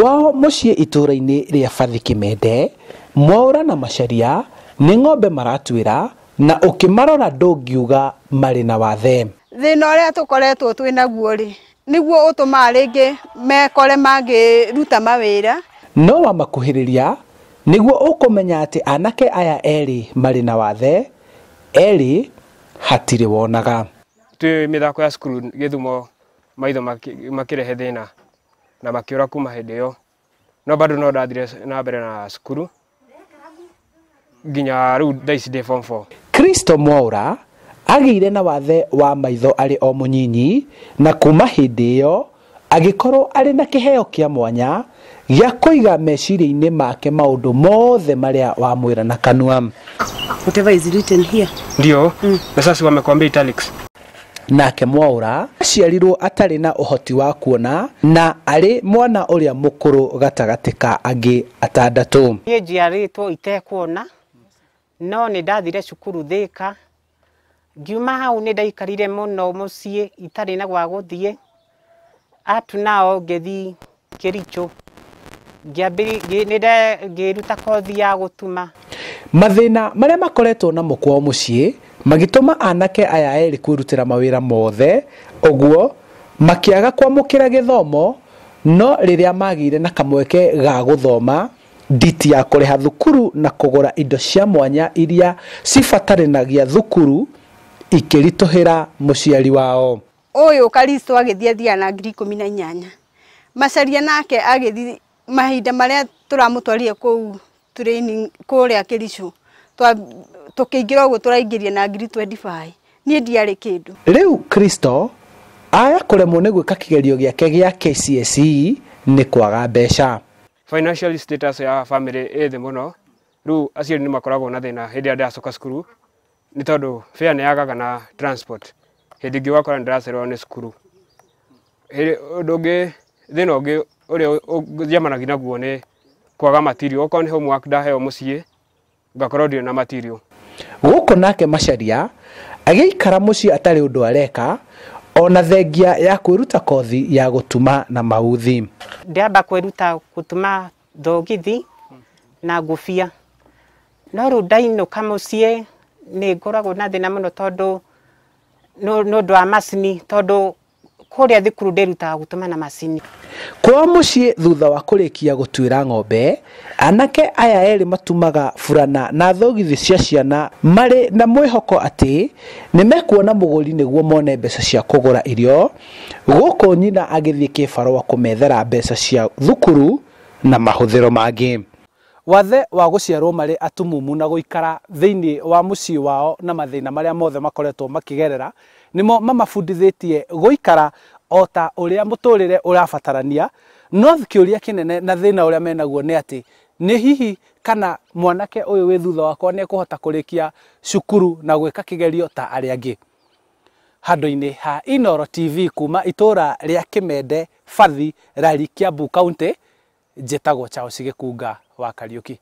Kwao mũciĩ itũũra-inĩ rĩa Bathi Kĩmende, Mwaũra na Macharia nĩ ng'ombe maratuĩra na ũkĩmarora ndũngiuga marĩ na wathe. Thĩna ũrĩa tũkoretwo twĩ naguo rĩ, nĩguo ũtũmaga rĩngĩ mekore mangĩruta mawĩra. No wamakuhĩrĩria nĩguo ũkũmenya atĩ anake aya erĩ marĩ na wathe, erĩ hatirĩ wonaga. Twĩ mĩthako ya cukuru Gĩthumo maitho makĩrehe thĩna na makĩũra kuma hĩndĩ ĩyo, no bado no ndathire na mbere na cukuru nginya rĩu thaa ici ndĩ form 4. Kristo Mwaũra agĩire na wathe wa maitho arĩ o mũnyinyi na kuma hĩndĩ ĩyo agĩkorwo arĩ na kĩheo kĩa mwanya gĩa kũiga meciria-inĩ make maũndũ mothe marĩa wamwĩra na kanua. Whatever is written here. Ndio, na sasa wamekwambia italics. Nake Mwaũra aciarirwo atarĩ na ũhoti wa kuona na arĩ mwana ũrĩa mũkũrũ gatagatĩ ka angĩ atandatũ. Niĩ njiarĩtwo itekuona no nĩ ndathire cukuru Thĩka, ngiuma hau nĩ ndaikarire mũno mũciĩ itarĩ na gwa gũthiĩ. Up to now ngĩthiĩ Kericho, ngĩruta kothi ya gũtuma. Mathĩna marĩa makoretwo namo kwao mũciĩ magĩtũma anake aya erĩ kwĩrutĩra mawĩra mothe, ũguo makĩaga kwamũkĩra gĩthomo, no rĩrĩa magĩire na kamweke ga gũthoma, nditi ya kũrĩha thukuru na kũgũra indo cia mwanya iria cibataranagia thukuru ikĩritũhĩra mũciari wao. Ũyũ Karisto agĩthiĩ athiaga na 18,000. Macharia nake agĩthiĩ mahinda marĩa tũramũtwarire kũu training kũrĩa Kericho, tũkĩingĩra ũguo tũraingĩria na 25,000. Niĩ ndiarĩ kĩndũ. Rĩu Kristo aya kũremwo nĩ gwĩka kĩgerio gĩake gĩa KCSE nĩ kwaga mbeca. Financial status ya family ĩ thĩ mũno, rĩu aciari nĩ makoragwo na thĩna hĩndĩ ĩrĩa ndĩracoka cukuru nĩ tondũ fare nĩ yagaga na transport, hĩndĩ ĩngĩ ũgakora nĩ ndĩracererwo nĩ cukuru. Ũndũ ũngĩ, thĩna ũngĩ ũrĩa njemanagia naguo nĩ kwaga material, okorwo nĩ homework ndaheo mũciĩ ngakorwo ndirĩ na material. Gũkũ nake Macharia agĩikara mũciĩ atarĩ ũndũ areka ona thengia ya kwĩruta kothi ya gũtuma na mauthi. Ndĩramba kwĩruta gũtuma thogithi na ngũbia, no rĩu ndainũka mũciĩ nĩ ngoragwo na thĩna mũno tondũ nĩ ũndũ wa macini, tondũ kũrĩa thukuru ndĩrutaga gũtuma na macini. Kwao mũciĩ thutha wa kũrĩkia gũtuĩra ng'ombe, anake aya erĩ matumaga burana na thogithi cia ciana marĩ na mwĩhoko atĩ nĩ mekuona mũgũri nĩguo mone mbeca cia kũgũra irio, gũkũ nyina agĩthiĩ kĩbarũa kũmethera mbeca cia thukuru na mahũthĩro mangĩ. Wathe wa gũciarwo marĩ atumumu na gũikara thĩinĩ wa mũciĩ wao na mathĩna marĩa mothe makoretwo makĩgerera nĩmo mamabundithĩtie gũikara o ta ũrĩa mũtũrĩre ũrabatarania, no kĩũria kĩnene na thĩna ũrĩa menaguo nĩ atĩ nĩ hihi kana mwanake ũyũ wĩ thutha wakwa nĩ ekũhota kũrĩkia cukuru na gwĩka kĩgerio ta arĩa angĩ. Handũ-inĩ ha Inooro TV kuma itũũra rĩa Kĩmende, Bathi, Rari, Kiambu County, njĩtagwo Charles Gĩkunga wa Kariũki.